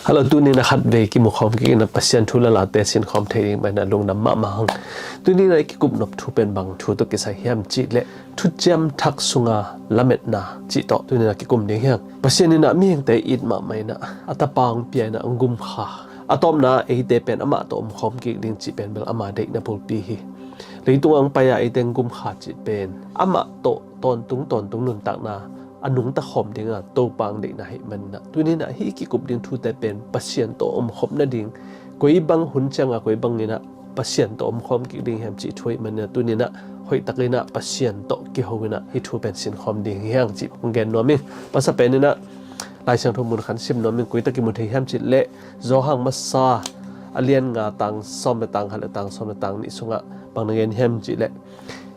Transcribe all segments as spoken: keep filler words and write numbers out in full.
Hello, tuni-in a khatvei kimukhawm kik in a Pasian thu le late sinkhawm thei ding mah in a lungdam mahmah hang. Tuni-in a i kikup nop thu pen bang thu tawh kisai hiam cih leh thuciam thak sunga lametna cih tawh tuni-in a kikum ding hi hang. Pasian in a mihingte it mahmah in a, a tapa hong pia in a hong gumkha. A tawpna eite pen amah tawh omkhawm kik ding cih pen bel ama deihna bulpi hi. Leitung a hong pai a eite hong gumkha cih pen amah tawh tawntung tawntung nuntakna a nungta khawm ding a Topa hong deihna ahih manin a, tuni-in a hih kikup ding thute pen Pasian tawh omkhop nading, koi bang hun ciang a koi bangin a Pasian tawh omkhawm kik ding hiam cih thu ahih manin a, tuni-in a hoihtakin a Pasian tawh kiho in a hih thu pen sinkhawm ding hi hang cih hong gen nuam ing. Masa pen in a Lai Siangtho mun khat sim nuam ing. Koi tawh kimu thei hiam cih leh Johan Masa a lian nga, tang sawm le tang khat le tang sawm le tang nih sungah bang na gen hiam cih leh,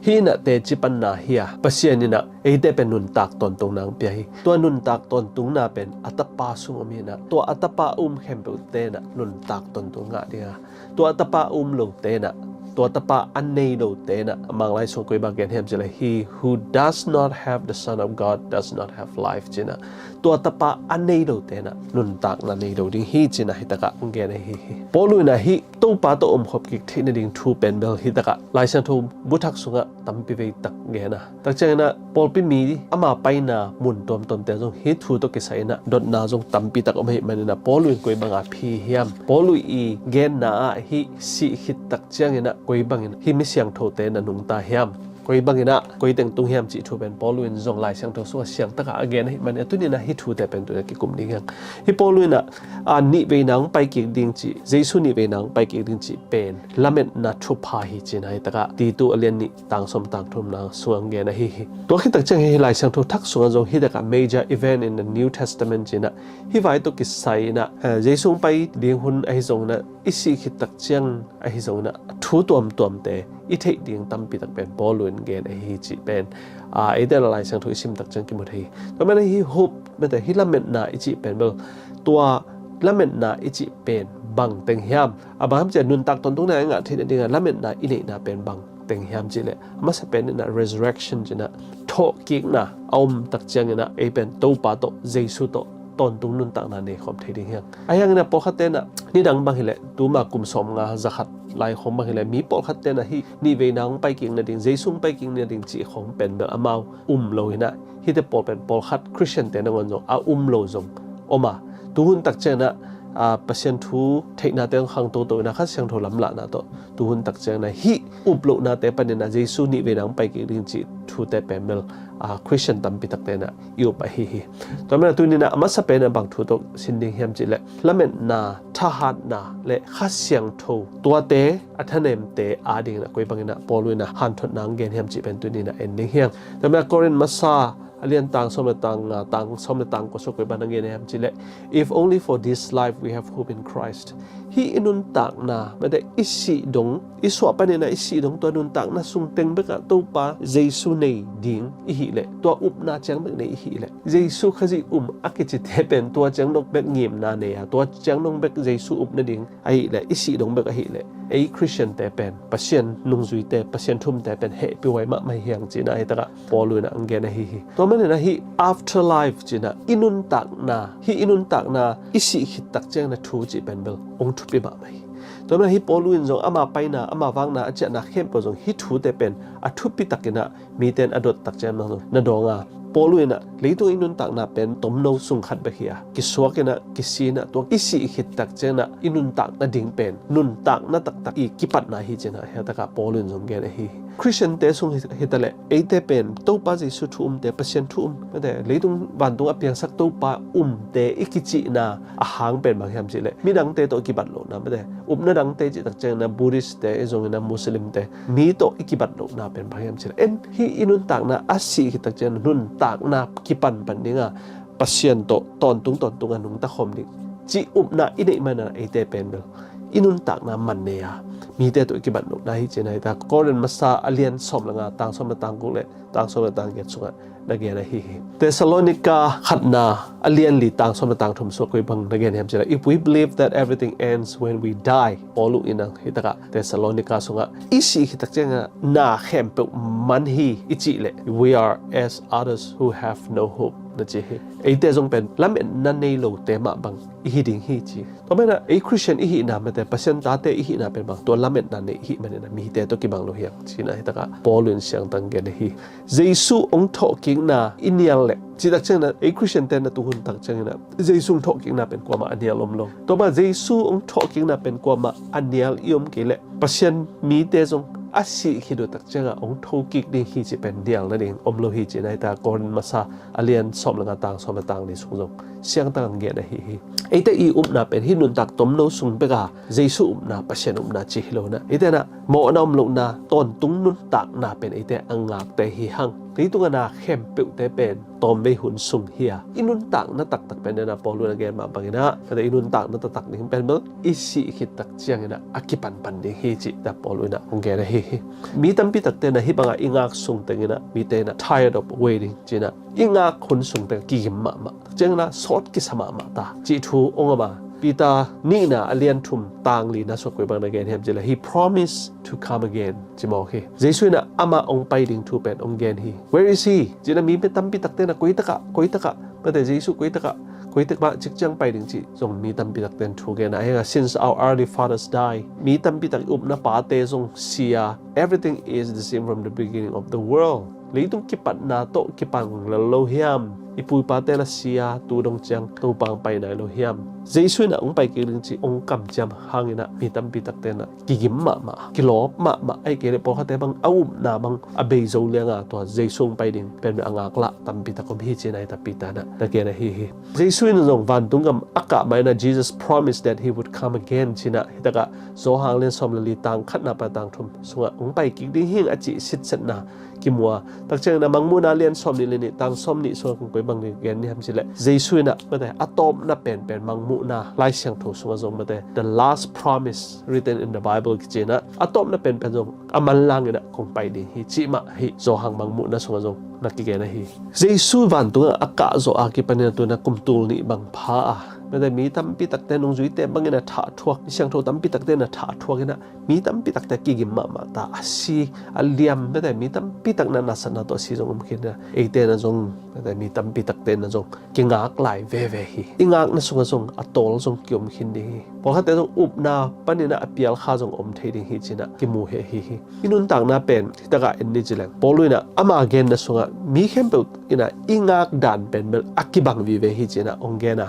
hih in a teci panna hi a, Pasian in a eite pen nuntak tawntungna hong pia hi. Tua nuntak tawntungna pen a tapa sung om hi in a, tua a tapa a um khempeuhte in a nuntak tawntung ngah ding a, tua a tapa a um lote in a, tua a tapa a nei lote in a, Manglai sung koi bang gen hiam cih leh, "He who does not have the Son of God does not have life," ci-in a, tua a tapa a nei lote in a nuntakna nei lo ding hi ci-in a hih takah hong gen ahi hi. Paulu in a hih Topa tawh omkhop kik theih nading thu pen bel hih takah Lai Siangtho bu thak sungah tampi vei tak gen a, tak ciangin a pawlpi mi ama paina mun tuamtuamte zong hih thu tawh kisai in a dotna zong tampi tak om ahih manin a, Paulu in koi banga phi hiam? Paulu i genna ah hih sih khit tak ciangin a koi bangin hih mi siangthote in a nungta hiam? Koi bangin a koi teng tung hiam cih thu pen Paulu in zong Lai Siangtho sungah siangtak a a gen ahih manin a, tuni-in a hih thute pen tuni-in a kikum ding hi hang. Hih Paulu in a, a, nihveina hong pai kik ding cih, Jesu nihveina hong pai kik ding cih pen lametna thupha hi ci-in a hih takah Titu a lian nih, tang sawm tang thumna sungah hong gen ahi hi. Tua khit tak ciang hih Lai Siangtho thak sungah zong hih takah major event in the New Testament ci-in a, hih vai tawh kisai in a, eh, Jesu hong pai ding hun ahi zongin a, i sih khit tak ciang ahi zongin a, thu tuamtuamte i theih ding tampi tak pen Paulu in gen ahi hi cih pen, a, eite in a Lai Siangtho i sim tak ciang kimu thei hi. Tua manin a hih hope, mate, hih lametna i cih pen bel, tua lametna i cih pen bang teng hiam? A, bang hiam cih leh nuntak tawntungna i ngah theih nading a lametna i neihna pen bang teng hiam cih leh, a masa pen in a resurrection ci-in a, thawhkikna a om tak ciangin a ei pen Topa tawh, Jesu tawh tawntung nuntakna nei khawm thei ding hi hang. Ahi hangin a pawlkhatte in a, nidang bang hi leh, tuma kum sawmnga, za khat lai khawng bang hi leh, mi pawlkhatte in a hih nihveina hong pai kik nading, Jesu hong pai kik nading cih khawng pen bel amau um lo in a, hihte pawl pen pawlkhat Khristiante nangawn zong a um lo zong om a, tuhun tak ciangin a, a, Pasian thu theihnate hong khang toto in a, Kha Siangtho lamlahna tawh tuhun tak ciangin a hih up lohnate panin a Jesu nihveina hong pai kik ding cih thute pen bel, a, Khristian tampi takte in a i up ahi hi. Tua manin a tuni-in a a masa pen a bang thu tawh sin ding hiam cih leh, lametna, thahatna le Kha Siangtho, tuate a thanemte adingin a koi bangin a Paulu in a hanthotna hong gen hiam cih pen tuni-in a en ding hi hang. Tua manin a Korin Masa a lian tang sawm le tang nga, tang sawm le tang kua sungah koi bang na gen hiam cih leh, "If only for this life we have hope in Christ." Hih i nuntakna, mate, i sih dong, i suah panin a i sih dong tua nuntakna sung teng bekah Topa Jesu nei ding i hih leh, tua upna ciang bek nei i hih leh, Jesu Khazih um a kicite pen tua ciang dong bek ngimna nei a, tua ciang dong bek Jesu up nading ahih leh, i sih dong bek ahih leh, ei Khristiante pen, Pasian nungzuite, Pasian thu umte pen hehpihhuai mahmah hi hang ci-in a hih takah Paulu in a hong gen ahi hi. Tua manin a hih afterlife ci-in a, i nuntakna, hih i nuntakna i sih khit tak ciangin a thu cih pen bel hong thupi mahmah hi. Tua manin a hih Paulu in zong ama paina, ama vakna, a ciahna khempeuh zong hih thute pen a thupi takin a mite in a dot tak ciang bang zong na dawng a, Paulu in a leitung i nuntakna pen tomno sung khat bek hi a, kisuak in a, kisi in a, tua i sih khit tak ciangin a i nuntak nading pen nuntakna taktak i kipatna hi ci-in a hih takah Paulu in zong gen ahi hi. Khristiante sung hi, hi ta leh, eite pen Topa Jesu thu umte, Pasian thu um, mate, leitung vantung a piangsak Topa umte i kicihna a hang pen bang hiam cih leh, midangte tawh kibat lohna, mate, upna dangte cih tak ciangin a Buddhist-te, i zongin a Muslim-te, mi tawh i kibat lohna pen bang hiam cih leh, en, hih i nuntakna a sih khit tak ciangin a nuntakna kipanpan ding a, Pasian tawh tawntung tawntung a nungta khawm ding cih upna i neih manin a eite pen bel i nuntakna man nei a, mite tawh i kibat lohna hi ci-in a hih takah Korin Masa a lian sawm le nga, tang sawm le tang guk le tang sawm le tang giat sungah na gen ahi hi. Thessalonika khatna a lian li, tang sawm le tang thum sungah koi bang na gen hiam cih leh, "If we believe that everything ends when we die," Paulu in a hih takah Thessalonika sungah i sih khit tak ciangin a na khempeuh man hi i cih leh, "We are as others who have no hope." na ci hi. Eite zong pen lametna nei lote mah bang i hi ding hi ci. Tua manin ah ei Christian i hihna mate, Pasian tate i hihna pen bang tua lametna nei i hih manin ah mite tawh kibang lo hi hang ci-in ah hi takah Paul in siangtang gen ahi. Jesu hong thawhkikna i nial leh, cih tak ciangin ah ei Christian te na tuhun tak ciangin ah Jesu hong thawhkikna pen kuamah a nial om lo. Tua bang Jesu hong thawhkikna pen kuamah a nial i om kei leh Pasian mite zong a sih khit uh tak ciangah hong thokik ding hi cih pen nial nading om lo hi ci-in ah hi takah Korin masa a lian sawm le nga, tang sawm le tang li sung zong siangtang gen ahi hi. Eite i upna pen hih nuntak tomno sung bek a Jesu upna, Pasian upna ci hi lo-in ah eite in ah mawhna om lohna, tawntung nuntakna pen eite a ngakte hi hang. Leitung a na khempeuhte pen tawmvei hun sung hi a, i nuntakna taktak pen den a Paul in a gen mah bangin ah, kata i nuntakna taktak ding pen bel i sih khit tak ciangin ah a kipanpan ding hi cih ta Paul in ah hong gen ahi hi. Mi tampi takte in ah hih bangah i ngak sung tengin ah mite in ah tired of waiting ci-in ah i ngak hun sung teng kigim mahmah, tak ciangin ah sawt kisa mahmah ta cih thu hong om a, Peter nihna a lian thum tang lina sung koi bang na gen hiam cih leh, he promised to come again ci mawk hi. Jesu in ah amah hong pai ding thu pen hong gen hi. Where is he? Ci-in ah mi tampi takte in ah koi takah, koi takah, mate Jesu koi takah, koi takah cik ciang pai ding cih zong mi tampi takte in thu gen a, hi hang a, since our early fathers die, mi tampi tak i upna pate zong si a, everything is the same from the beginning of the world. Leitung kipatna tawh kipan lel lo hiam? I pu i pate la si a, tu dong ciang Topa hong pai nai lo hiam? Jesu in ah hong pai kik ding cih hong kamciam hangin ah mi tampi takte in ah kigim mahmah, kilawp mahmah, ahih kei leh pawlkhatte bang a upna bang a bei zo liang a, tua Jesu hong pai ding pen a ngaklah tampi tak om hi ci-in ah hi ta Peter in ah na gen ahi hi. Jesu in zong vantung gam a kah ma-in ah Jesus promised that he would come again ci-in ah hi takah Johan lian sawm le li tang khatna pan tang thum sungah hong pai kik ding hi ing a cih sitsetna kimu a, tak ciangin ah Mangmuhna lian sawm nih le nih tang sawm nih sungah kong koi bang gen hiam cih leh, Jesu in ah mate a tawpna penpen Mangmuhna Lai Siangtho sungah zong mate the last promise written in the Bible kici-in ah a tawpna penpen zong a manlangin ah kong pai ding hi cih mah hi. Johan Mangmuhna sungah zong na kigen ahi. Jesu vantungah a kah zawh a kipanin ah tu-in ah kum tul nih bang pha a, mate mi tampi takte nungzuite bangin ah thah thuak, mi siangtho tampi takte in ah thah thuak in ah mi tampi takte kigim mahmah ta, a si, a liam, mate mi tampi tak in ah nasatna tawh a si zong om khin a, eite in ah zong mate mi tampi takte in ah zong kingak lai veve hi. I ngakna sungah zong a tawl zong kiom khin ding hi. Pawlkhatte zong upna panin ah a pial kha zong om thei ding hi ci-in ah kimu hi ahi hi. I nuntakna pen hi takah en ni ci leng, Paul in ah ama genna sungah mi khempeuh in ah i ngak dan pen bel a kibang vive hi ci-in ah hong gen a,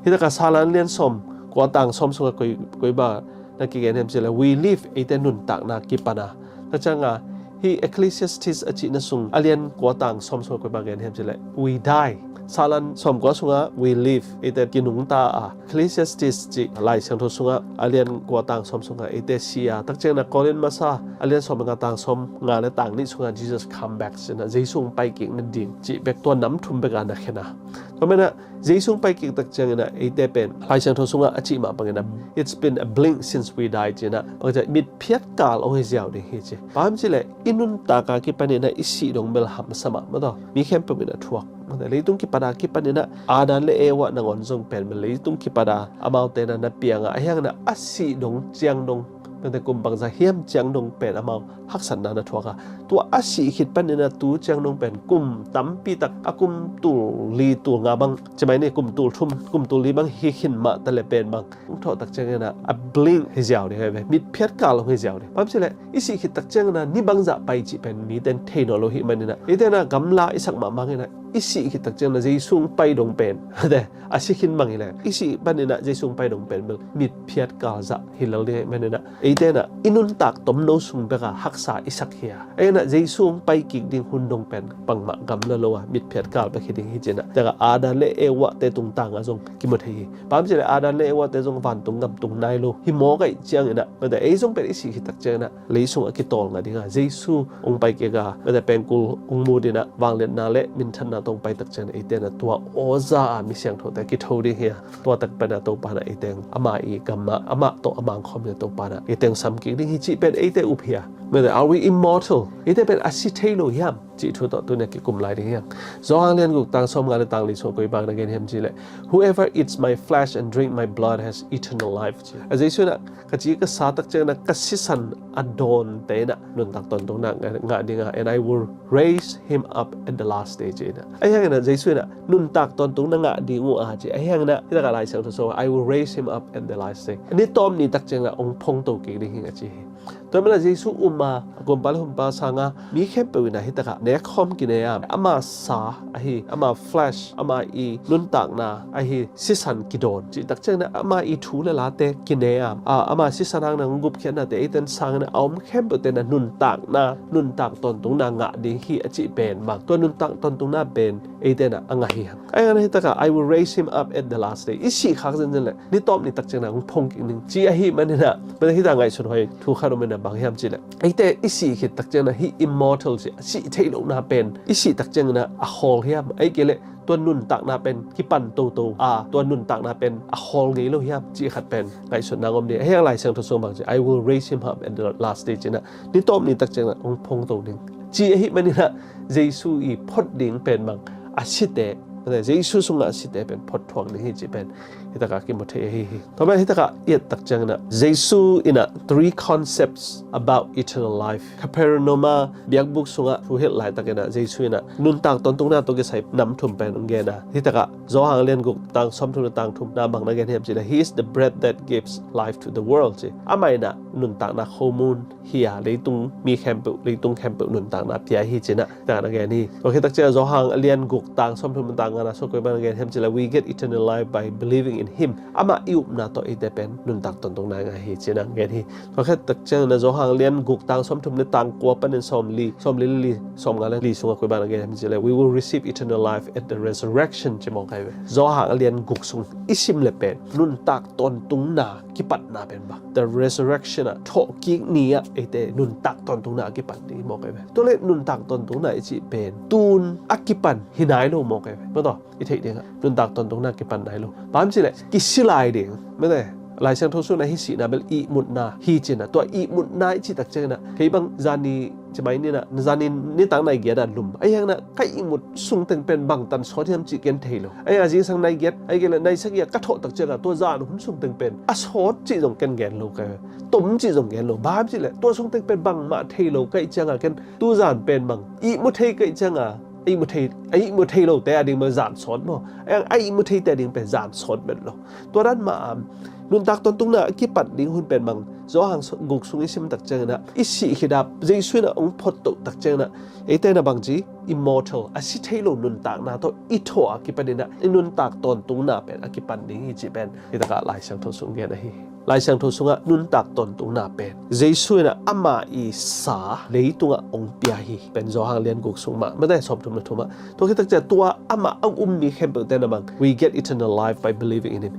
hi takah Salan lian sawm kua tang sawm sungah koi, koi bang na kigen hiam cih leh, we live, eite nuntakna kipan a, tak ciangah hi Ecclesiastes a cihna sung a lian kua tang sawm sungah koi bang gen hiam cih leh, we die. Salan sawm kua sungah we live, eite kinungta a, Ecclesiastes cih Lai Siangtho sungah a lian kua tang sawm sungah eite si a, tak ciangin ah Korin masa a lian sawm le nga tang sawm nga le tang nih sungah Jesus come back ci-in ah Jesu hong pai kik nading cih bek, tua nam thum bek a na khen a. Tua manin ah Jesu hong pai kik tak ciangin ah eite pen Lai Siangtho sungah a cih mah bangin ah, it's been a blink since we died ci-in ah, bang ci-a, mitphiat kal hong hi ziau ding hi ci. Bang hiam cih leh i nuntak a kipanin ah i sih dong bel hamsa mahmah, mate mi khempeuh in ah thuak, mate leitung kipat a kipanin ah Adam le Eva nangawn zong pen bel leitung kipat a amaute in ah na piang a, ahi hangin ah a sih dong ciang dong, mate kum bangzah hiam ciang dong pen amau haksatna na thuak a, tua a sih khit panin ah tu ciang dong pen kum tampi tak, a kum tul li tul nga bang, ci mai ni, kum tul thum, kum tul li bang hi khin mah ta leh pen bang hong thawh tak ciangin ah a blink hi ziau ding hi ve, mitphiat kal hong hi ziau ding. Bang hiam cih leh i sih khit tak ciangin ah ni bangzah pai cih pen mite in thei nawn lo hi manin ah, eite in ah gamla i sak mahmah in ah i sih khit tak ciangin ah Jesu hong pai dong pen, mate a si khin bang hi leh, i sih panin ah Jesu hong pai dong pen bel mitphiat kal zah hi lel ding hi manin ah, eite in ah i nuntak tomno sung bek a haksa i sak hi a, ahi hangin ah Jesu hong pai kik ding hun dong pen bangmah gamla lo a, mitphiat kal bek hi ding hi ci-in ah, tak ciangah Adam le Eva te tungtang ah zong kimu thei hi. Bang hiam cih leh Adam le Eva te zong vantung gam tung nai lo hi mawk ahih ciangin ah, mate ei zong pen i sih khit tak ciangin ah lei sungah kitawl ngah ding a, Jesu hong pai kik a, mate pengkul hong mut in ah vangliatna le minthanna tawh hong pai tak ciangin ah eite in ah tua aw za a mi siangthote kitho ding hi a, tua tak pen ah Topa in ah eite hong, ama i gam ah amah tawh a mang khawm in ah Topa in ah eite hong sam kik ding hi cih pen eite up hi a. Mate, are we immortal? Eite pen a si thei lo hiam cih thu tawh tuni-a kikum lai ding hi hang. Johan lian guk tang sawm nga le tang li sungah koi bang na gen hiam cih leh, whoever eats my flesh and drink my blood has eternal life ci. A Jesu in ah, ka ci ka sa tak ciangin ah ka sisan a dawnte in ah nuntak tawntungna ngah, ngah ding a, and I will raise him up at the last day ci-in ah. Ahi hangin ah Jesu in ah nuntak tawntung na ngah ding uh a ci. Ahi hangin ah hitakah Lai Siangtho sung, "I will raise him up at the last day." Ni tawp ni tak ciangin ah hong phongto kik ding hi a ci hi. Tua manin ah Jesu um a, a kumpa le humpa sangin mi khempeuh in ah hitakah nekkhawm kinei a, ama sa ahi, ama flesh, ama i nuntakna ahi sisan kidawn cih tak ciangin ah ama i thu le late kinei a, a, ama sisan hangin a hong gupkhiatnate eite sangin a om khempeuhte in ah nuntakna, nuntak tawntungna ngah ding hi a cih pen bang, tua nuntak tawntungna pen eite in ah a ngah hi hang. Ahi hangin ah hitakah, "I will raise him up at the last day." I sih khak zenzen leh ni tawp ni tak ciangin ah hong phong kik ning ci ahih manin ah, mate, hitakah ngaihsun huai thu khat om in ah bang hiam cih leh, eite i sih khit tak ciangin ah hih immortal ci, sih theih lohna pen i sih tak ciangin ah a khawl hiam, ahih kei leh tua nuntakna pen kipan toto a, tua nuntakna pen a khawl ngei lo hiam cih khat pen ngaihsutna om ding. Ahi hang Lai Siangtho sung bang ci, "I will raise him up at the last day," ci-in ah ni tawp ni tak ciangin ah hong phongto ding ci ahih manin ah Jesu i phot ding pen bang, a site, Jesu sungah a site pen phot thuak ding hi cih pen hitakah kimu thei ahi hi. Tua manin hitakah i et tak ciangin ah Jesu in ah three concepts about eternal life. Capernaum a biakbuk sungah thu hilh laitakin ah Jesu in ah nuntak tawntungna tawh kisai nam thum pen hong gen a, hitakah Johan lian guk tang sawmthum le tang thumna bang na gen hiam cih leh, "He is the bread that gives life to the world," ci. Amah in ah nuntakna khomun hi a, leitung mi khempeuh, leitung khempeuh nuntakna pia hi ci-in ah hitakah na gen hi. Tua khit tak ciangin Johan a lian guk tang sawmthum le tang ngana sung koi bang na gen hiam cih leh, "We get eternal life by believing in him." Amah i upna tawh eite pen nuntak tawntungna ngah hi ci-in ah gen hi. Tua khit tak ciangin ah Johan lian guk tang sawmthum le tang kua panin sawmli, sawmli le li, sawmnga le li sungah koi bang na gen hiam cih leh, "We will receive eternal life at the resurrection," ci mawk ahi ve. Johan a lian guk sung i sim leh pen nuntak tawntungna kipatna pen bang, the resurrection ah, thawhkik ni ah eite nuntak tawntungna a kipan ding hi mawk ahi ve. Tua leh nuntak tawntungna i cih pen tu-in a kipan hi nai lo mawk ahi ve. Maw tua i theih dingah nuntak tawntungna kipan nai lo. Bang hiam cih leh kisi lai ding, mate, Lai Siangtho sungah hih sihna bel ihmutna hi ci-in ah, tua ihmutna i cih tak ciangin ah, kei bang zani ci mai ni-in ah, zani nitak nai giat ah lum, ahi hangin ah ka ihmut sung teng pen bangtan sawt hiam cih ken thei lo. Ahi hangin ah zingsang nai giat, ahih kei leh nai sagih ah ka thawh tak ciangin ah tua zan hun sung teng pen a sawt cih zong ken gen lo ka hi. Tom cih zong gen lo. Bang hiam cih leh tua sung teng pen bangmah thei lo ka hih ciangin ah ken tu zan pen bang ihmu thei ka hih ciangin ah, ihmu thei, a ihmu thei lote a ding bel zan sawt maw. Ahi hangin a ihmu theite a ding pen zan sawt bel lo. Tua dan mah a, nuntak tawntungna a kipan ding hun pen bang, Johan guk sung i sim tak ciangin ah, i sih khit a Jesu in ah hong phottoh tak ciangin ah, eite in ah bangci, immortal, a si thei lo nuntakna tawh i thawh a kipanin ah i nuntak tawntungna pen a kipan ding hi cih pen hitakah Lai Siangtho sung gen ahi hi. Lai Siangtho sungah nuntak tawntungna pen Jesu in ah ama i sa leitungah hong pia hi pen Johan lian guk sung mah, mate, sawmthum le thum ah. Tua khit tak ciang tua amah a um mi khempeuhte in ah bang, "We get eternal life by believing in him."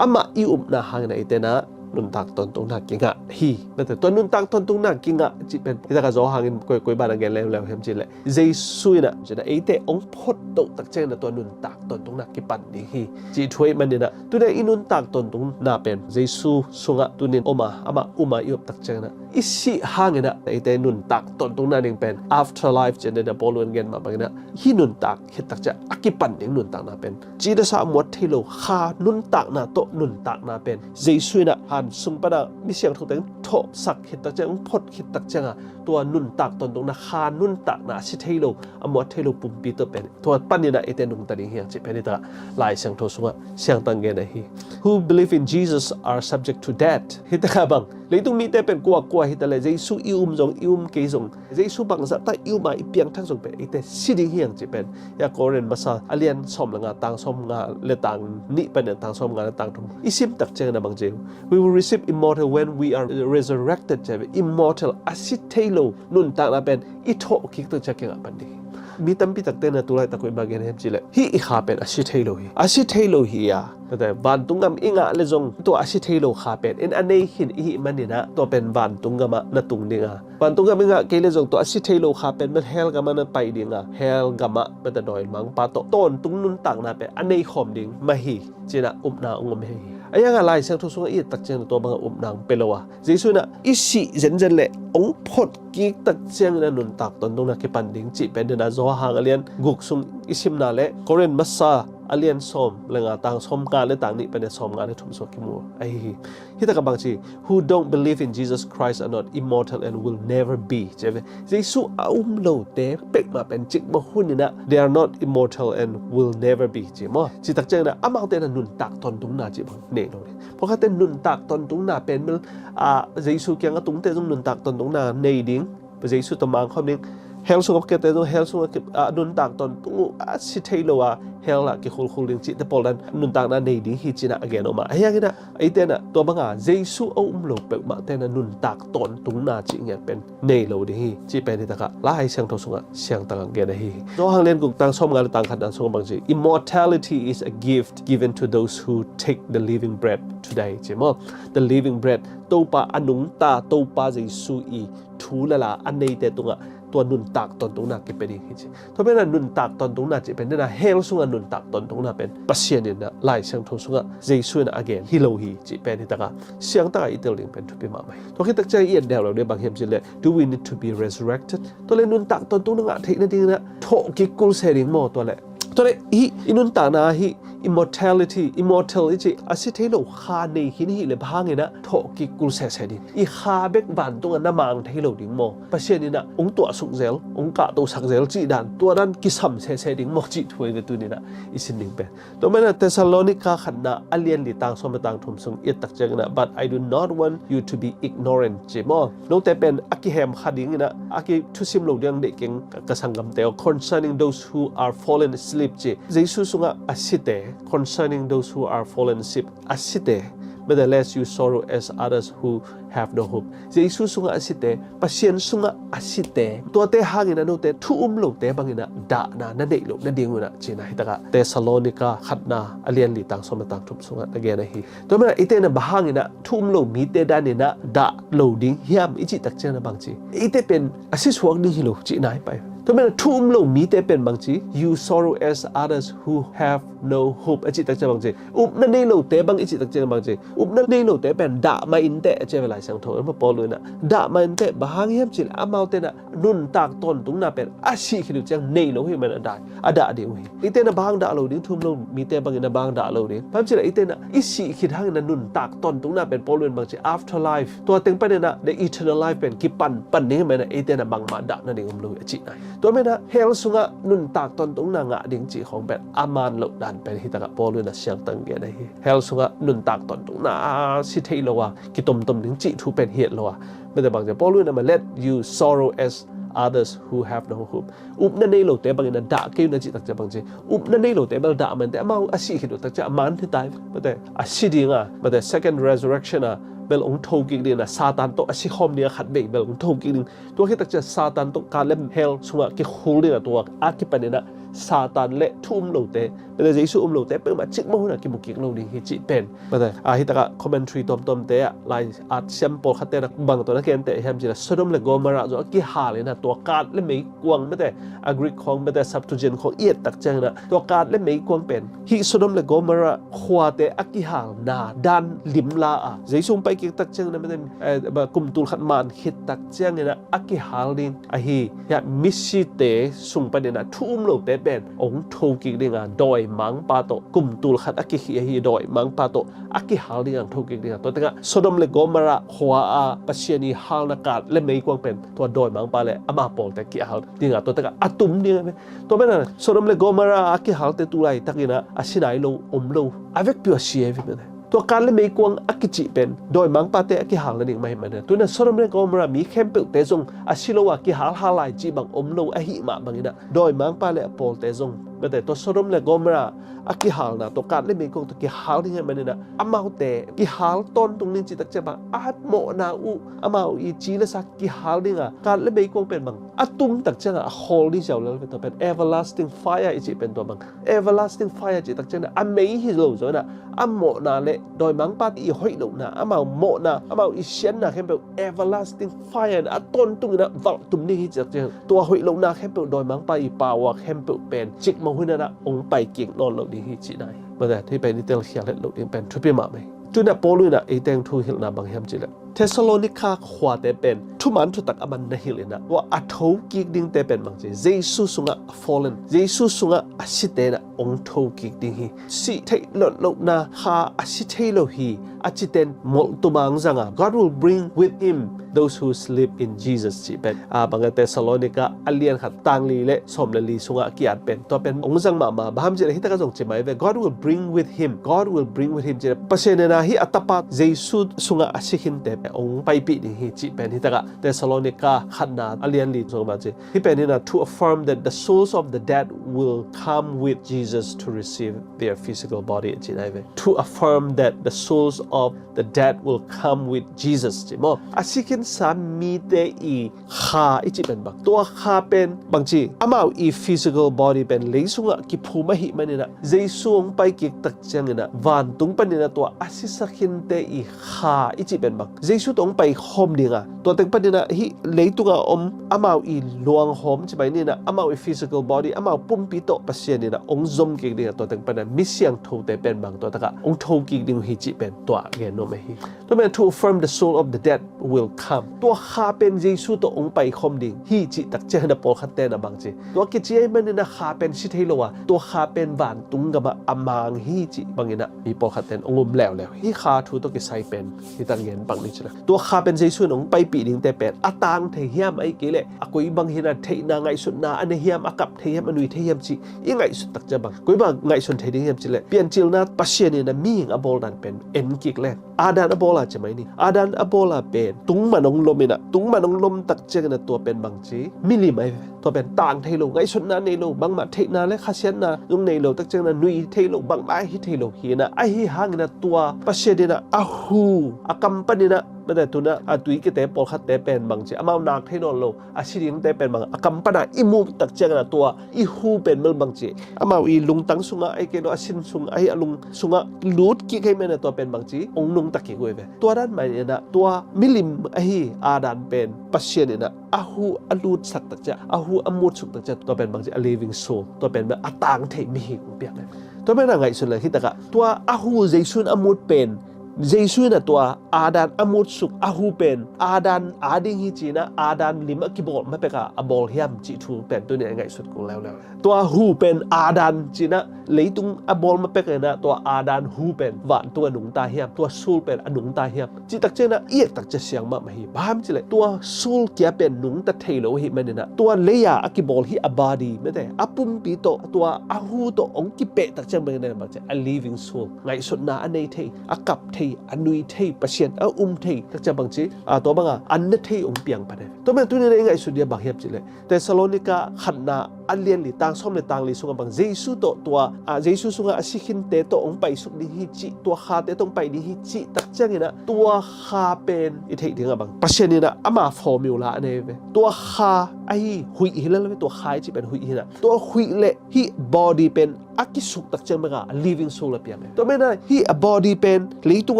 Amah i upna hangin ah eite in ah nuntak tawntungna kingah hi. Mate, tua nuntak tawntungna kingah cih pen hitakah Johan in koi, koi bang a gen leuleu hiam cih leh, Jesu in ah, ci-in ah eite hong phottoh tak ciangin ah tua nuntak tawntungna kipan ding hi cih thu ahih manin ah, tuni-a i nuntak tawntungna pen Jesu sungah tuni-in om a, amah um a i om tak ciangin ah, i sih hangin ah eite nuntak tawntungna ding pen afterlife ci-in ah Paul in gen mah bangin ah, hih nuntak khit tak ciang a kipan ding nuntakna pen, cidasa a muat thei lo kha nuntakna tawh nuntakna pen Jesu in ah han sung pan a mi siangtho teng thawhsak khit tak ciang, phot khit tak ciang a, tua nuntak tawntungna kha nuntakna, a si thei lo, a muat thei lo pumpi tawh pen, tua panin ah eite nungta ding hi hang cih pen hitakah Lai Siangtho sungah siangtang gen ahi hi. "Who believe in Jesus are subject to death." Hitakah bang, leitung mite pen kuakua hi ta leh, Jesu i um zong, i um kei zong, Jesu bangzah tak i um a i piangthak zong pen, eite si ding hi hang cih pen hiah Korin masa a lian sawm le nga, tang sawmnga le tang nih panin tang sawmnga le tang thum i sim tak ciangin ah bang ci, "We will receive immortal when we are resurrected," ci a, immortal, a si thei lo nuntakna pen i thawhkik tak ciang kingah pan ding hi. Mi tampi takte in ah tu laitak koi bang gen hiam cih leh, hih i kha pen a si thei lo hi, a si thei lo hi a, mate, vantung gam i ngah leh zong tua a si thei lo kha pen in a nei khin i hih manin ah, tua pen vantung gamah na tung ding a, vantung gam i ngah kei leh zong tua a si thei lo kha pen, mate, hell gamah na pai ding a, hell gamah, mate, dawimangpa tawh tawntung nuntakna pen a nei khawm ding mah hi, ci-in ah upna hong om hi. Ahi hangin ah Lai Siangtho sungah i et tak ciangin ah tua bangah upna hong pia lo a, Jesu in ah i sih zenzen leh hong photkik tak ciangin ah nuntak tawntungna kipan ding cih pen in ah Johan a lian guk sung i simna leh Korin masa a lian sawm le nga, tang sawm nga le tang nih pan a sawm nga le thum sung kimu ahi hi. Hi takah bang ci, "Who don't believe in Jesus Christ are not immortal and will never be," ci ve. Jesu a um lote peuhmah pen cikmah hun in ah, "They are not immortal and will never be," ci maw. Ci tak ciangin ah amaute in ah nuntak tawntungna cih bang nei lo ding. Pawlkhatte nuntak tawntungna pen mel, ah, Jesu kiang a tungte zong nuntak tawntungna nei ding. Jesu tawh mang khawm ding. Hell sungah kiate zong hell sungah ki, ah, nuntak tawntung uh, a si thei lo a hell ah kikhulkhul ding cihte pawl dan nuntakna nei ding hi ci-in ah a gen om a. Ahi hangin ah eite in ah tua banga Jesu a um lo peuhmahte in ah nuntak tawntungna cih ngiat pen nei lo ding hi cih pen hi takah Lai Siangtho sungah siangtak a gen ahi hi. Johan lian guk tang sawm nga le tang khatna sungah bang ci, "Immortality is a gift given to those who take the living bread today," ci maw. The living bread, Topa a nungta, Topa Jesu i thu le la a neite tungah tua nuntak tawntungna kipia ding hi ci. Tua pen ah nuntak tawntungna cih pen in ah hell sungah nuntak tawntungna pen Pasian in ah Lai Siangtho sungah Jesu in ah a gen hi lo hi cih pen hi takah siangtak a i tel ding pen thupi mahmah hi. Tua khit tak ciang i et deuh lo ding bang hiam cih leh, "Do we need to be resurrected?" Tua leh nuntak tawntungna ngah theih nading in ah thawhkik kul se ding maw tua leh? Tua leh hih i nuntakna hih immortality, immortal i cih a si thei lo kha nei khin i hih leh bang hangin ah thawhkik kul sese ding? I kha bek vantungah na mang thei lo ding maw? Pasian in ah hong tuahsuk zel, hong kahtosak zel cih dan, tua dan kisam sese ding maw cih thu ahi ve tuni in ah i sin ding pen. Tua manin ah Thessalonica khatna a lian li tang sawm le tang thum sung i et tak ciangin ah, "But I do not want you to be ignorant," ci maw. Note pen a kihem kha dingin ah, a kithusim lo ding deih keng ka sanggamte aw, "concerning those who are fallen asleep," ci. Jesu sungah a site, "concerning those who are fallen asleep," a site, mate, "lest you sorrow as others who have no hope." Jesu sungah a site, Pasian sungah a site, tuate hangin ah note thu um lote bangin ah dahna na neih loh nading un ah ci-in ah hi takah Thessalonica khatna a lian li tang sawm le tang thum sungah na gen ahi. Tua manin ah eite in ah bang hangin ah thu um lo mite danin ah dah lo ding hiam i cih tak ciangin ah bang ci, eite pen a si suak ding hi lo cihna hi pah hi. Tua manin ah thu um lo mite pen bang ci, "You sorrow as others who have no hope," a cih tak ciang bang ci, upna nei lote bang i cih tak ciang bang ci, upna nei lote pen dah mah inteh a ci ve Lai Siangtho in, Paul in ah dah mah inteh. Bang hang hiam cih leh amaute in ah nuntak tawntungna pen a sih khit uh ciang nei lo hi man a dah, a dah ding uh hi. Eite in ah bang hang dah lo ding, thu um lo mite bangin ah bang hang dah lo ding? Bang hang cih leh eite in ah i sih khit hangin ah nuntak tawntungna pen Paul in bang ci, after life, tua teng panin ah the eternal life pen kipan pan ding hi man a, eite in ah bangmah dah nading om lo hi a cihna hi. Tua manin ah hell sungah nuntak tawntungna ngah ding cih khawng pen a man loh dan pen hi takah Paul in ah siangtang gen ahi. Hell sungah nuntak tawntungna a si thei lo a kitomtom ding cih thu pen hi het lo a, mate, bang ci, Paul in ah, "Let you sorrow as others who have no hope." Upna nei lote bangin ah dah kei un a cih tak ciang bang ci, upna nei lote bel dah mah inteh, amau a sih khit uh tak ciang a man hi ta hi, mate, a si ding a, mate, second resurrection a bel hong thokik ding a, Satan tawh a si khawm ding a, khatvei bel hong thokik ding. Tua khit tak ciang Satan tawh kat le hell sungah kikhul ding a, tua a kipanin ah Satan le thu um lote, mate, Jesu um lote peuhmah cikmah hun ah kimu kik lo ding hi cih pen, mate, a, hi takah commentary tuamtuamte ah lai at siam pawlkhatte in ah bang tawh na kenteh hiam cih leh Sodom le Gomorrah zong a kihal in ah tua kat le meikuang, mate, a Greek khawng, mate, Septuagint khawng i et tak ciangin ah tua kat le meikuang pen hih Sodom le Gomorrah khuate a kihalna dan limla a, Jesu hong pai kik tak ciangin ah, mate, eh, kum tulkhat man khit tak ciangin ah a kihal ding ahi. Hiah misite sung panin ah thu um lote pen hong thokik ding a, dawimangpa tawh, kum tulkhat a kikhih ahi dawimangpa tawh a kihal ding a, hong thokik ding a. Tua tengah Sodom le Gomorrah khua a Pasian i halna kat le meikuang pen tua dawimangpa le ama pawlte kihal ding a, tua tengah a tum ding a. Tua manin ah Sodom le Gomorrah a kihalte tu laitakin ah a si nai lo om lo, a vekpi uh a si e, ve, mate. Tua kat le meikuang a kicih pen dawimangpate a kihal nading mah hi manin ah, tu-in ah Sodom le Gomorrah mi khempeuhte zong a si lo a kihal hal lai cih bang om lo ahih mah bangin ah dawimangpa le a pawlte zong, mate, tua Sodom le Gomorrah a kihalna, tua kat le meikuang tawh kihal ding ahih manin ah amaute kihal tawntung ding cih tak ciang bang a mawhna uh, amau i ci le sa kihal ding a, kat le meikuang pen bang a tum tak ciang a khawl ding ziau lel ve. Tua pen everlasting fire i cih pen tua bang, everlasting fire cih tak ciang a mei hi lo zaw in ah, a mawhna le dawimangpa i hoih lohna, amau mawhna, amau i sianna khempeuh everlasting fire in a tawntungin ah valh tum ding hi cih tak ciang, tua hoih lohna khempeuh, dawimangpa i power khempeuh pen cikmah hun in ah hong pai kik nawn lo ding hi cihna hi. Mate, hih pen i telkhial het loh ding pen thupi mahmah hi. Tu-in ah Paul in ah eite hong thuhilhna bang hiam cih leh Thessalonica khuate pen thuman thutak a man na hilh inah, tua a thokik dingte pen bang ci, Jesu sungah a fallen, Jesu sungah a site inah hong thokik ding hi. Sih theih lotlohna, kha a si thei lo hi, a citen molhtum a hong zanga, God will bring with him those who sleep in Jesus, cih pen a bang a Thessalonica a lian khat tang li le sawm le li sungah a ki-at pen, tua pen hong zang mahmah. Bang hiam cih leh hih takah zong ci mai ve, God will bring with him, God will bring with him cih leh Pasian inah hih a tapa Jesu sungah a si khinte pen hong paipih ding hi cih pen hih takah Thessalonica khatna a lian li sungah bang ci, hih pen inah, to affirm that the souls of the dead will come with Jesus to receive their physical body, a ci nai ve. To affirm that the souls of the dead will come with Jesus, ci maw. A si khinsa mite i kha i cih pen bang, tua kha pen bang ci, amau i physical body pen lei sungah kiphum ahih man inah, Jesu hong pai kik tak ciang inah vantung pan inah tua a sisa khinte i kha i cih pen bang, Jesu tawh hong pai khawm ding a, tua teng pan inah hih leitungah om amau i luanghawm ci mai ni inah, amau i physical body, amau pumpi tawh Pasian inah hong zom kik ding a, tua teng pan inah mi siangthote pen bang tua takah hong thokik ding uh hi cih pen tua gen nuam ahi. Tua pen, to affirm the soul of the dead will come. Tua kha pen Jesu tawh hong pai khawm ding hi cih tak ciang inah pawlkhatte inah bang ci, tua kici ahih man inah kha pen si thei lo a, tua kha pen vantung gamah a mang hi cih bang inah mi pawlkhatte in hong um leuleu. Hih kha thu tawh kisai pen hih tak gen pak ni ci la. Tua kha pen Jesu in hong paipih dingte pen a tang thei hiam, ahih kei leh a koi bang hi inah theihna, ngaihsutna a nei hiam, a kap thei hiam, a nui thei hiam cih i ngaihsut tak ciang bang, koi bang ngaihsun thei ding hiam cih leh, piancilna Pasian inah mihing a bawl dan pen en kik leng, Adam a bawl a ci mai ni. Adam a bawl a pen tungman hong lom inah, tungman hong lom tak ciang inah tua pen bang ci, milim ahi ve. Tua pen tang thei lo, ngaihsutna nei lo, bangmah theihna le khasiatna zong nei lo tak ciang inah nui thei lo, bangmah hi thei lo hi inah. Ahi hang inah tua Pasian inah a hu, a kam pan inah, mate, tu inah a tui kite pawlkhatte pen bang ci, amau nak thei nawn lo, a si dingte pen bang a kam pan a i muh tak ciang inah tua i hu pen bel bang ci, amau i lungtang sungah, ahih kei leh a sin sung, ahi a lung sungah lut kik ahih man inah tua pen bang ci, hong nungta kik uh hi ve. Tua dan mah inah tua milim ahi Adam pen Pasian inah a hu a lutsak tak ciang, a hu a mutsuk tak ciang, tua pen bang ci, a living soul, tua pen bel a tang thei mihing hong piang hi. Tua pen a ngaihsun leng hih takah tua a hu Jesu in a mut pen, Jesu inah tua Adam a mutsuk a hu pen Adam a ding hi ci inah, Adam lim a kibawl ma pek a a bawl hiam cih thu pen tu ni a i ngaihsut kul leuleu. Tua hu pen Adam ci inah leitung a bawl ma pek inah, tua Adam hu pen vantung a nungta hiam, tua soul pen a nungta hiam cih tak ciang inah i et tak ciang siang mahmah hi. Bang hiam cih leh tua soul kia pen nungta thei lo ahih man inah, tua lei a a kibawl hih a body, mate, a pumpi tawh, tua a hu tawh hong kipeh tak ciang bang inah bang ci, a living soul, ngaihsutna a nei thei, a kap thei, a nui thei, Pasian a um thei tak ciang bang ci, a, tua bang a an ne thei hong piang pan hi. Tua pen tu ni inah i ngaihsut ding a bang hiam cih leh, Thessalonica khatna a lian li tang sawm le tang li sungah bang, Jesu tawh tua, a, Jesu sungah a si khinte tawh hong paisuk ding hi cih, tua khate tawh hong pai ding hi cih tak ciang inah, tua kha pen i theih ding a bang, Pasian inah ama formula a nei ve. Tua kha ahi huih hi lel ve, tua kha i cih pen huih hi inah, tua huih le hih body pen a kisuk tak ciang bek a living soul a piang hi. Tua man inah hih a body pen leitung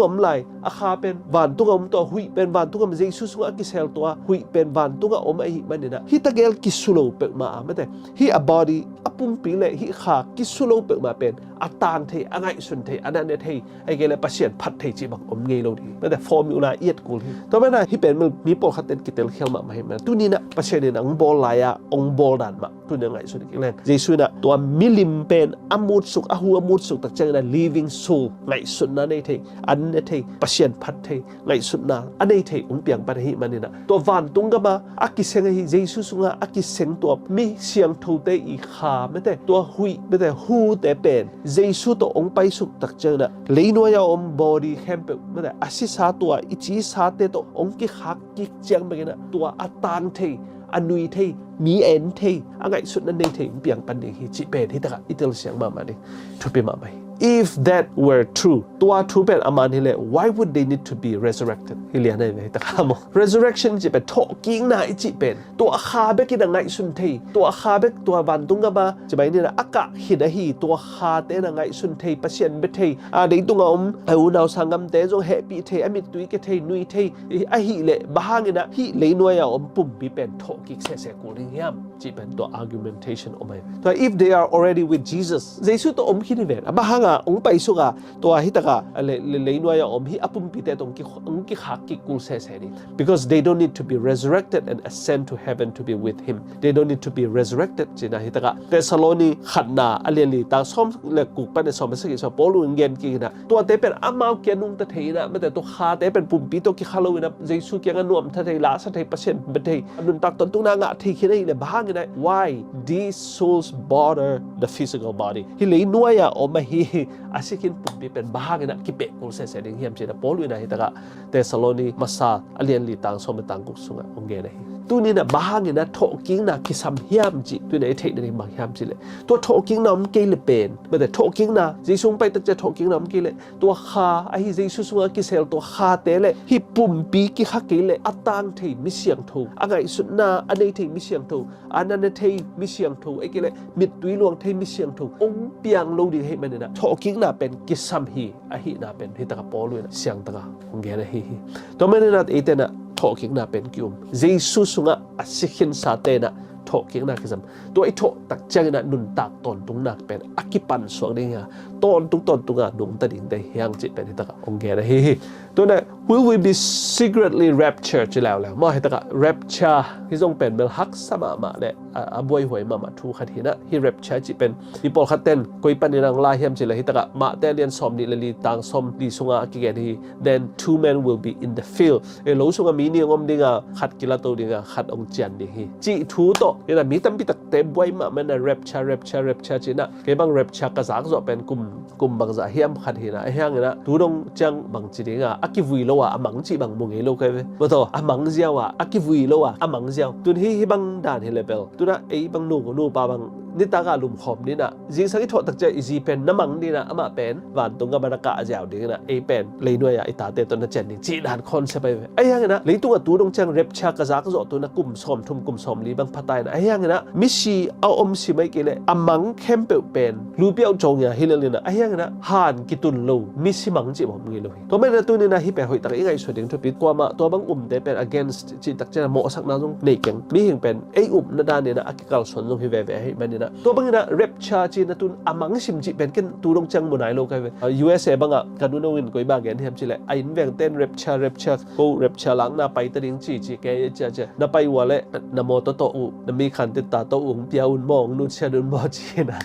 a om lai, a kha pen vantung a om, tua huih pen vantung a om, Jesu sungah a kisel, tua huih pen vantung a om ahih man inah, hih tagel kisu lo peuhmah a, mate, hih a body, a pumpi le hih kha kisu lo peuhmah pen a tang thei, a ngaihsun thei, a na ne thei, ahih kei leh Pasian phat thei cih bang om ngei lo ding hi, mate, formula i et kul hi. Tua man inah hih pen mi pawlkhat ten kitelkhial mahmah hi man. Tu ni inah Pasian inah hong bawl lai a hong bawl dan mah tu ni a ngaihsun kik leng, Jesu inah tua milim pen a mutsuk, a hu a mutsuk tak ciang inah living soul, ngaihsutna nei thei, an ne thei, Pasian phat thei, ngaihsutna a nei thei hong piang pan ahih man inah, tua vantung gam a a kiseng ahi, Jesu sungah a kiseng tua mi siangthote i kha, mate, tua huih, mate, hute pen Jesu tawh hong paisuk tak ciang inah, leinuai a om body khempeuh, mate, a sisa, tua i cisate tawh hong kikhak kik ciang bek inah, tua a tang thei, a nui thei, mi a en thei, a ngaihsutna nei thei hong piang pan ding hi cih pen hih takah i telsiang mahmah ding. Thupi mahmah hi. If that were true, tua thu pen a man hi leh, why would they need to be resurrected? Hi lian ahi ve hih takah maw. Resurrection cih pen, thawhkikna i cih pen, tua kha bek inah ngaihsun thei, tua kha bek, tua vantung gam a ci mai ni inah a kah khin ahi, tua khate inah ngaihsun thei, Pasian bia thei, a, leitung a om a unau sanggamte zong hehpih thei, a mittui kia thei, nui thei, i, ahih leh bang hang inah hih leinuai a om pumpi pen thawhkik sehseh kul ding hiam cih pen tua argumentation om ahi. Tua if they are already with Jesus, Jesu tawh om khin hi ven, a bang hang ta hong pai suk a, tua hi tak a, a le, le, leinuai a om hih a pumpite tawh hong ki, hong kikhak kik kul sese ding. Because they don't need to be resurrected and ascend to heaven to be with him. They don't need to be resurrected, ci-in ah hi tak a Thessaloni khatna a lian li tang sawm le guk pan a sawm le sagih sung ah Paul in hong gen kik in ah, tuate pen amau kia nungta thei in ah, mate, tua khate pen pumpi tawh kikha lo in ah, Jesu kiangah nuamsa thei, lasa thei, Pasian bia thei, a nuntak tawntungna ngah thei khin ahih leh bang hang in ah, why these souls bother the physical body? Hih leinuai a om ahi a si khin pumpi pen bang hang in ah kipeh kul sese ding hiam, ci-in ah Paul in ah hi tak a Thessaloni masa a lian li tang sawm le tang guk sungah hong gen ahi. Tuni in ah bang hang in ah thawhkikna kisam hiam cih tuni in ah i theih nading bang hiam cih leh, tua thawhkikna om kei leh pen, mate, thawhkikna, Jesu hong pai tak ciang thawhkikna om kei leh, tua kha ahi, Jesu sungah kisel tua khate le hih pumpi kikha kei leh a tang thei mi siangtho, a ngaihsutna a nei thei mi siangtho, a na ne thei mi siangtho, ahih kei leh mittui luang thei mi siangtho hong piang lo ding ahih manin ah thawhkikna pen kisam hi ahihna pen hi tak a Paul in ah siang tak a hong gen ahi hi. Tua manin ah eite in ah thawhkikna pen ki-um, Jesu sungah a si khinsate in ah thawhkikna kisam. Tua i thawh tak ciangin ah nuntak tawntungna pen a kipan suak ding hi a, tawntung tawntung a nungta dingte hi hang cih pen hi tak a hong gen ahi hi. Tua in ah, will we be secretly raptured, ci leuleu maw? Hi tak a rapture hi zong pen bel haksa mahmah le a, a buaihuai mahmah thu khat hi in ah, hih rapture cih pen mi pawlkhat ten koi panin ah hong la hiam cih leh hi tak a Mate a lian sawmnih le li tang sawmli sungah a kigen hi. Then two men will be in the field. E, lo sungah mi nih hong om ding a, khat kilato ding a, khat hong cian ding hi, cih thu tawh hi in ah, mi tampi takte buai mahmah in ah rapture, rapture, rapture ci-in ah. Kei bang rapture ka zak zawh pen kum, kum bangzah hiam khat hi in ah, ahi hangin ah tu dong ciang bangci ding a, a kivui lo a, a mang cih bang mu ngei lo kei ve. Maw taw, a mang ziau a, a kivui lo a, a mang ziau. Tun hih, hih bang dan hi leh bel, tu in ah ei bang nu, nupa bang nitak a lumkhawm ni in ah, zingsang i thawh tak ciang i zi pen na mang ding in ah, amah pen vantung gam ah na kah ziau ding in ah, ei pen leinuai ah i tate tawh na cian ding cih dan concept ahi ve. Ahi hangin ah leitung ah tu dong ciang rapture ka zak zawh tu in ah kum sawmthum, kum sawmli bang pha ta in ah, ahi hangin ah misi a om sim ahih kei leh a mang khempeuh pen lupiau cawng a hi lel in ah, ahi hangin ah han kitun lo misi mang cih bang om ngei lo hi. Tua manin ah tuni in ah hih pen hoih tak a i ngaihsut ding thupi. Kuamah tua bang umte pen against cih tak ciang ah mawhsakna zong nei keng. Mihing pen ei upna dan in ah a kikalsuan zong hi veve ahih manin ah, tua bangin ah rapture ci-in ah tun a mang sim cih pen ken tu dong ciang mu nai lo kei ve. U S A bangah ka nu no in koi bang gen hiam cih leh, a inn vengte in rapture, rapture, ko rapture lakna pai ta ding ci, ci kei, cia, cia. Na pai uh leh na mawtaw tawh uh, na mikhan tetta tawh uh hong pia un maw, hong nusiat un maw, ci-in ah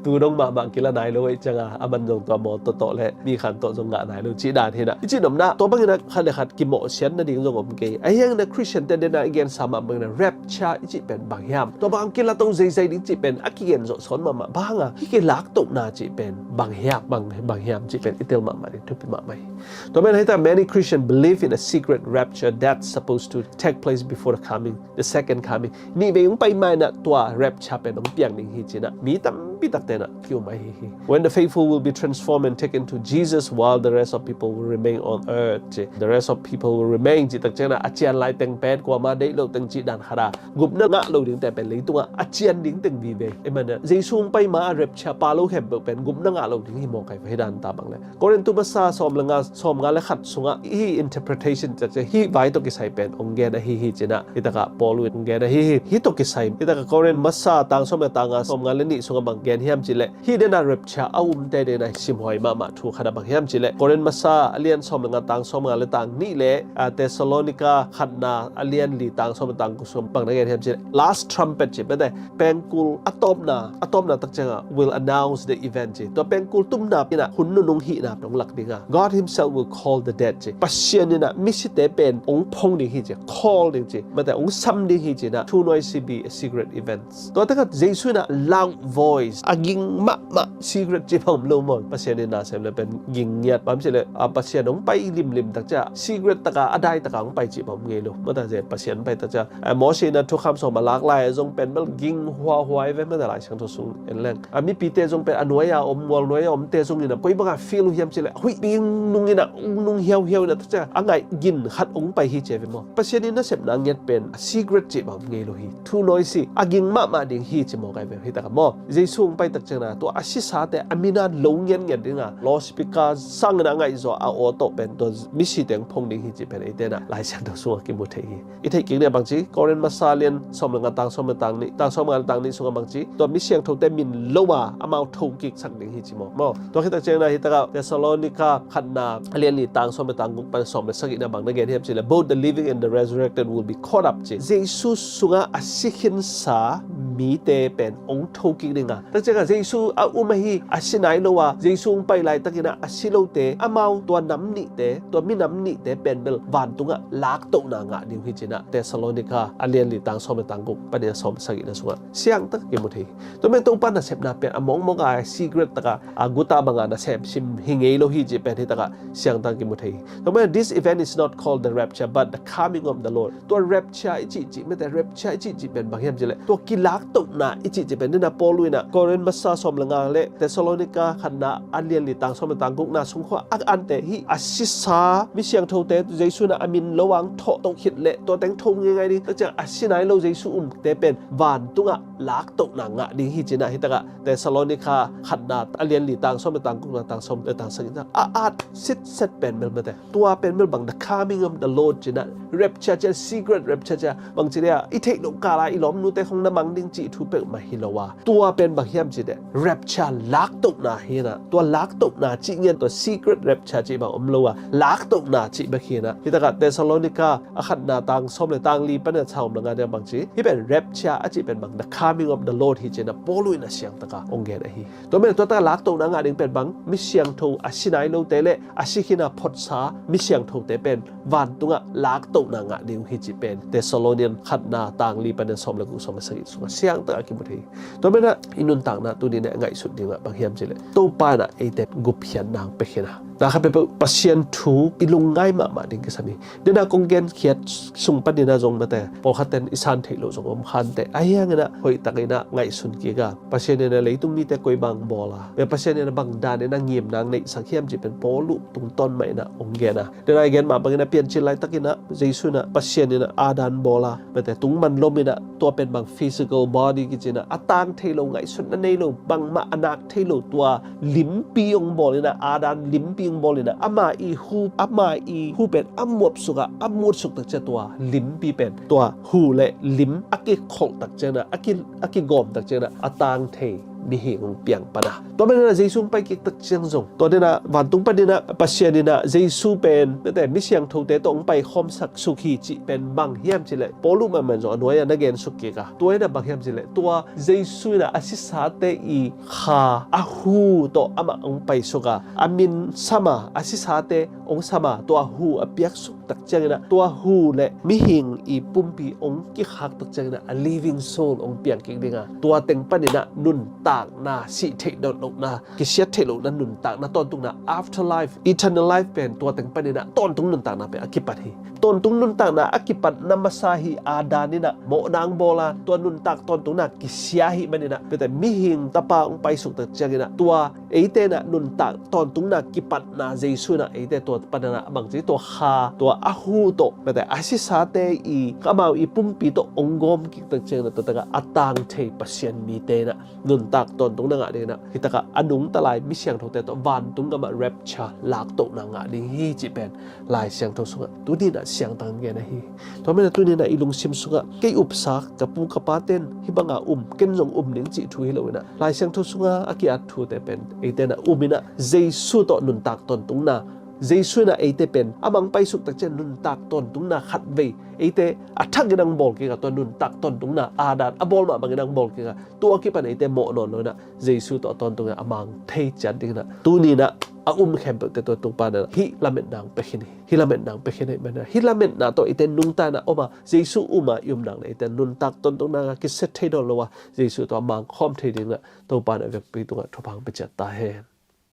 tu dong mahmah kila nai lo ahih ciang a, aman zong tua mawtaw tawh le mikhan tawh zong ngah nai lo cih dan hi in ah. I cih nopna, tua bangin ah khat le khat kimawhsiat nading zong om kei. Ahi hangin ah Christian-te adingin ah i gensa mah bangin ah rapture i cih pen bang hiam? Tua bang kilato zeizai ding cih pen a kigen zawh sawn mahmah. Bang hang a hih kilaktohna cih pen bang hiam, bang, bang hiam cih pen i tel mahmah ding thupi mahmah hi. Tua manin ah hi tak a many Christians believe in a secret rapture that's supposed to take place before the coming, the second coming. Nih vei hong pai ma in ah tua rapture pen hong piang ding hi ci-in ah mi tampi takte in ah ki-um ahi hi. When the faithful will be transformed and taken to Jesus while the rest of people will remain on earth, ci. The rest of people will remain cih tak ciang ah a cian lai teng pen kuamah deih loh teng cih dan khat a, gupna ngah lo dingte pen leitung ah a cian ding teng vive. Amen. Jesu hong pai ma a rapture pha lo khempeuh pen gupna ngah lo ding hi mawk ahi ve, hi dan ta bang le. Korintu masa sawm le nga, sawmnga le khat sungah hih interpretation cih, hih vai tawh kisai pen hong gen ahi hi ci-in ah, hi tak a Paul in hong gen ahi hi. Hih tawh kisai, hi tak a Korin masa tang sawm le tang nga, sawmnga le nih sungah bang gen hiam cih leh, hih dan a rapture a umte adingin ah simhuai mahmah thu khat ah bang hiam cih leh, Korin masa a lian sawm le nga, tang sawmnga le tang nih le, a, Thessalonika khatna a lian li tang sawm le tang guk sung bang na gen hiam cih leh, last trumpet ci, mate, pengkul a tawpna, a tawpna tak ciang ah will announce the event ci. Tua pengkul tumna in ah hun nunung hihna pen hong lak ding a, God himself will call the dead ci. Pasian in ah misite pen hong phong ding hi ci, call ding ci, mate, hong sam ding hi ci-in ah, too noisy be a secret event. Tua tak a Jesu in ah loud voice, a ging mahmah, secret cih bang om lo maw? Pasian in na sem le pen ging ngiat, bang hiam cih leh, a, Pasian hong pai limlim tak ciang a, secret tak a, a dai tak a hong pai cih bang om ngei lo. Mate, Pasian pai tak ciang a, a, Mose in ah thukham sawm a lak lai zong pen bel ging huahua hi ve, mate, Lai Siangtho sung en leng. A, mipite zong pen a nuai a om, mual nuai a omte zong in ah koi bang a feel uh hiam cih leh, huih, ging nung in ah, nung hiauhiau in ah tak ciang a, a ngaih gin khat hong pai hi ci ve maw? Pasian in nasepna ngiat pen a secret cih bang om ngei lo hi. Too noisy, a ging mahmah ding hi ci mawk ahi ve, hi tak a maw? Jesu hong pai tak ciang a, tua a sisate a mina'n lo ngiatngiat ding a, loudspeaker sang in a ngaihzawh a aw tawh pen tua misite hong phong ding hi cih pen eite in ah Lai Siangtho sungah kimu thei hi. I theih kik ding a bang ci, Korin masa lian sawm le nga, tang sawm le tang nih, tang sawm nga le tang nih sungah bang ci. Tua mi siangthote min lo a amau thokik sak ding hi ci maw. Maw. Tua khit tak ciangin ah hi takah Thessalonika khatna a lian li tang sawm le tang guk pan sawm le sagihna bang na gen hiam cih leh, "Both the living and the resurrected will be caught up," ci. Jesu sungah a si khinsa mite pen hong thokik ding a. Tak ciangah Jesu a um ahi, a si nai lo a, Jesu hong pai laitakin ah a si lote, amau tua nam nihte, tua minam nihte pen bel vantungah laktohna ngah ding uh hi ci-in ah Thessalonika a lian li tang sawm le tang guk panin a sawm sagihna sungah siangtak kimu thei hi. Tua manin Topa nasepna pen a mawkmawk a, secret taka, a guta banga nasem sim hi ngei lo hi cih pen hi takah siangtak kimu thei hi. Tua manin this event is not called the rapture but the coming of the Lord. Tua rapture i cihcih, mete rapture i cihcih pen bang hiam cih leh tua kilaktohna i cihcih pen, tua manin ah Paul in ah Korin masa sawm le nga le Thessalonika khatna a lian li tang sawm le tang gukna sung khua a ante hi a sisa mi siangthote Jesu in ah a min lo a hong thawh toh khit leh tua teng tho ngeingai ding. Tak ciang a si nai lo Jesu umte pen vantungah laktohna ngah ding hi ci-in ah hi takah Thessalonika khatna a lian li tang sawm le tang gukna, tang sawm le tang sagihna a at sitset pen bel mete. Tua pen bel bang the coming of the Lord ci-in ah, rapture ci-a, secret rapture ci-a, bang ci-a i theih loh kala i lawmnute khong na mang ding cih thu peuhmah hi lo a. Tua pen bang hiam cih leh rapture laktohna hi-in ah, tua laktohna cih ngiat tua secret rapture cih bang om lo a, laktohna cih bek hi-in ah. Hi takah Thessalonika a khatna tang sawm le tang li panin a sawm le nga-ah bang ci, hih pen rapture a cih pen bang the coming of the Lord hi ci-in ah Paul in a siangtaka hong gen ahi. Tua manin tua takah laktohna ngah ding pen bang, mi siangtho a si nai lote le a si khin a photsa mi siangthote pen vantungah laktohna ngah ding uh hi cih pen Thessalonian khatna tang li panin sawm le guk, sawm le sagih sungah siangtaka kimu thei hi. Tua manin ah i nuntakna tuni-in ah ngaihsut ding ah bang hiam cih leh Topa in ah eite gupkhiatna hong pia khin a, na khat peuhpeuh Pasian thu i lungngai mahmah ding kisam hi. Tua manin ah kong genkhiat sung panin ah zong mete, pawlkhatte in i san theih loh zong om kha inteh. Ahi hangin ah hoihtakin ah ngaihsun kik a, Pasian in ah leitung mite koi bang bawl a, Pasian in ah bang danin ah ngimna hong neihsak hiam cih pen Paul tungtawn mah in ah hong gen a. Tua manin ah i gen mah bangin ah Piancil laitakin ah Jesu in ah, Pasian in ah Adam bawl a, mete tung man lom in ah, tua pen bang physical body kici-in ah, a tang thei lo, ngaihsutna nei lo, bangmah a nak thei lo tua limpi hong bawl in ah, Adam limpi hong bawl in ah, ama i hu, ama i hu pen a muapsuk a, a mutsuk tak ciang tua limpi pen, tua hu le lim a kikholh tak ciangin ah, a ki, a kigawm tak ciangin ah, a tang thei mihing hong piang pan a. Tua manin ah Jesu hong pai kik tak ciang zong, tua manin ah vantung panin ah Pasian in ah Jesu pen, mete, mi siangthote tawh hong pai khawmsak suk hi cih pen bang hiam cih leh Paul mahmah in zong a nuai-ah na gen suk kik a. Tua in ah bang hiam cih leh tua Jesu in ah a sisate i kha, a hu tawh amah hong pai suk a, a min sam a, a sisate hong sam a, tua hu a piak suk tak ciangin ah, tua hu le mihing i pumpi hong kikhak tak ciangin ah, a living soul hong piang kik ding a, tua teng panin ah nuntakna, sih theih dot lohna, kisiat theih lohna nuntakna, tawntungna, afterlife, eternal life pen tua teng panin ah tawntung nuntakna pen a kipat hi. Tawntung nuntakna a kipatna masa hi Adam in ah mawhna hong bawl a, tua nuntak tawntungna kisia ahih manin ah, mete, mihing Tapa hong pai suk tak ciangin ah, tua eite in ah nuntak tawntungna kipatna Jesu in ah eite tua panin ah a bang ci, tua kha, tua a hu tawh, mete, a sisate i, amau i pumpi tawh hong gawm kik tak ciangin ah, tua takah a tang thei Pasian mite in ah nuntak tawntungna ngah ding in ah, hi takah a nungta lai mi siangthote tawh vantung gamah rapture, laktohna ngah ding hi cih pen Lai Siangtho sungah tuni in ah siangtang gen ahi hi. Tua manin ah tuni in ah i lungsim sungah kei upsa, ka pu ka pate in hih banga um, ken zong um ning cih thu hi lo in ah, Lai Siangtho sungah a ki-at thute pen eite in ah um in ah, Jesu tawh nuntak tawntungna, Jesu in ah eite pen amah hong pai suk tak ciang nuntak tawntungna khatvei eite a thakin hong bawl kik a, tua nuntak tawntungna Adam a bawl mah bangin hong bawl kik a, tua a kipan eite mawh nawn lo in ah, Jesu tawh tawntung in ah amah hong thei ciat ding in ah, tuni in ah a um khempeuhte tawh Topa in ah hih lametna hong pia khin hi. Hih lametna hong pia khin ahih manin ah, hih lametna tawh eite nungta in ah om a, Jesu um a i um nak leh eite nuntak tawntungna kisia thei nawn lo a, Jesu tawh amah hong khawm thei ding in ah Topa in ah a vekpi tungah thupha hong pia ciat ta hen.